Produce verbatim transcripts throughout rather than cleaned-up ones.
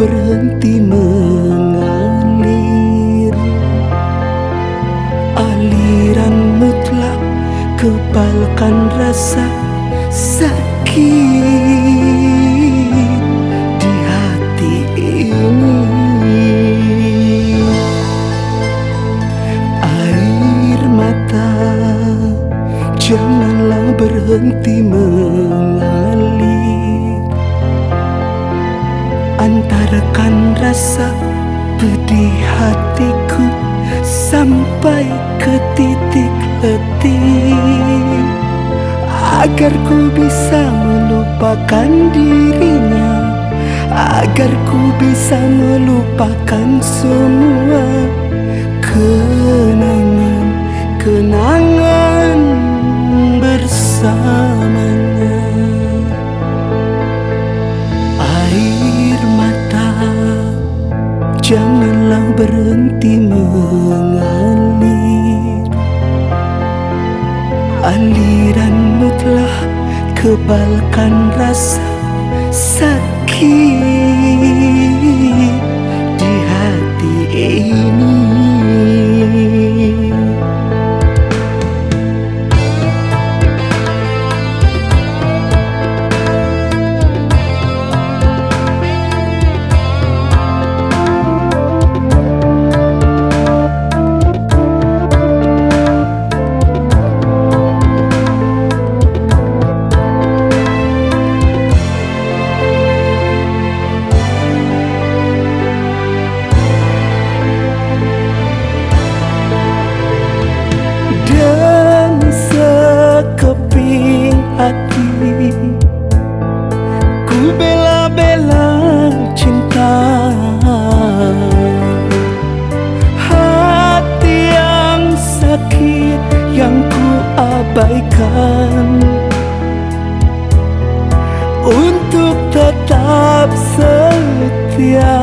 berhenti mengalir. Aliran mutlak kebalkan rasa sakit di hati ini. Air mata, janganlah berhenti mengalir. Antarkan rasa pedih hatiku sampai ke titik letih, agar ku bisa melupakan dirinya, agar ku bisa melupakan semua kenangan-kenangan bersamanya. Air mata, janganlah berhenti mengalir. Aliran mutlak kebalkan rasa sakit di hati ini. Dengan sekeping hati, ku bela-bela cinta. Hati yang sakit yang ku abaikan, untuk tetap setia.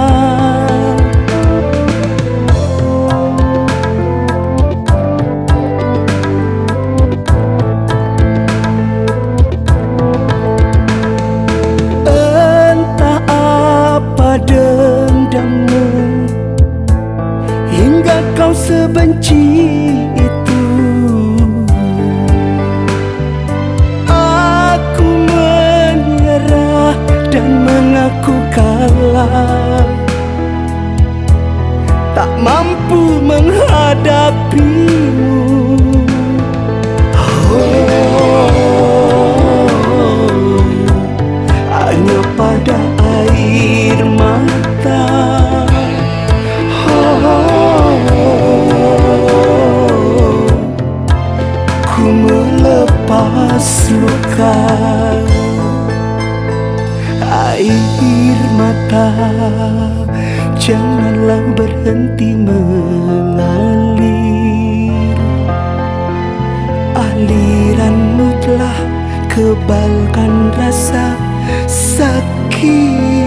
Entah apa dendammu, hingga kau sebenci itu. Aku menyerah dan mengaku kalah, tak mampu menghadapimu. Oh, hanya pada air mata. Oh, ku melepas luka. Air mata, janganlah berhenti mengalir. Aliran mutlak kebalkan rasa sakit